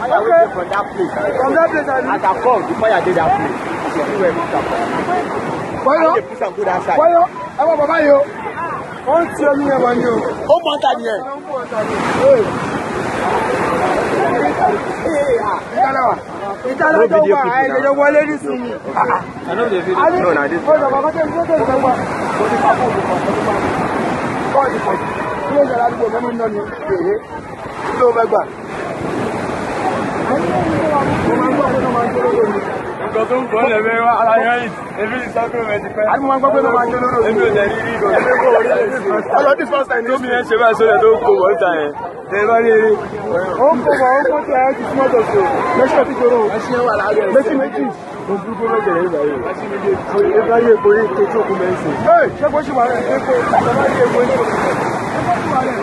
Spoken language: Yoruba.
Fire wey dey from that place. From that place, as I come, the fire dey that place. You see where we come from. Wáyọ̀ They push am go that side. wáyọ̀ ẹ wọ bàbá yìí o. Wọ́n ń ti omi yẹn wọ̀ ni o. Ó mọ̀ ta nìyẹn. Ìtàlá ìtàlá tó wà ẹ̀ jẹjẹ wọlé nísìnyí. No, na this. Ó sọ̀rọ̀ kọ́tẹ́ ní tó ìfẹ́ wà. Kọ́ọ̀dì pọ̀ kí ló ń jẹ́ ládùúgbò mẹ́mú ń nọ́ni èyí kí ló fẹ́ gbà. Mo máa ń gbọ́ pé wọ́n máa ń jó lóró ni. Nǹkan tó ń bọ̀ lẹ́mẹ̀ wá ara yẹn yìí, èmi ti sọ pé mo ti pẹ́. Àbí mo máa ń gbọ́ pé wọ́n máa ń jó lóró ni. Èmi ò tẹ̀ rí rí gan. Ọlọ́ this first time. Tómi yẹn ṣe báyìí sódà tó ń kó wọ́n ta yẹn. Tẹ bá rí eré. Ó ń kó bọ̀ ó ń kó tẹ̀ ẹ́ ti small dog o. Méjì méjì jòrò. Méjì méjì. Mo dúró kó mẹ́jẹ̀ rẹ̀ báyìí. Ẹ bá rí epo rí kejì òkú mẹ́sìn. Ee ṣé kò ṣì wà rẹ̀? Ṣé kò bá rí epo ní òkú? Ṣé kò ṣì wà rẹ̀?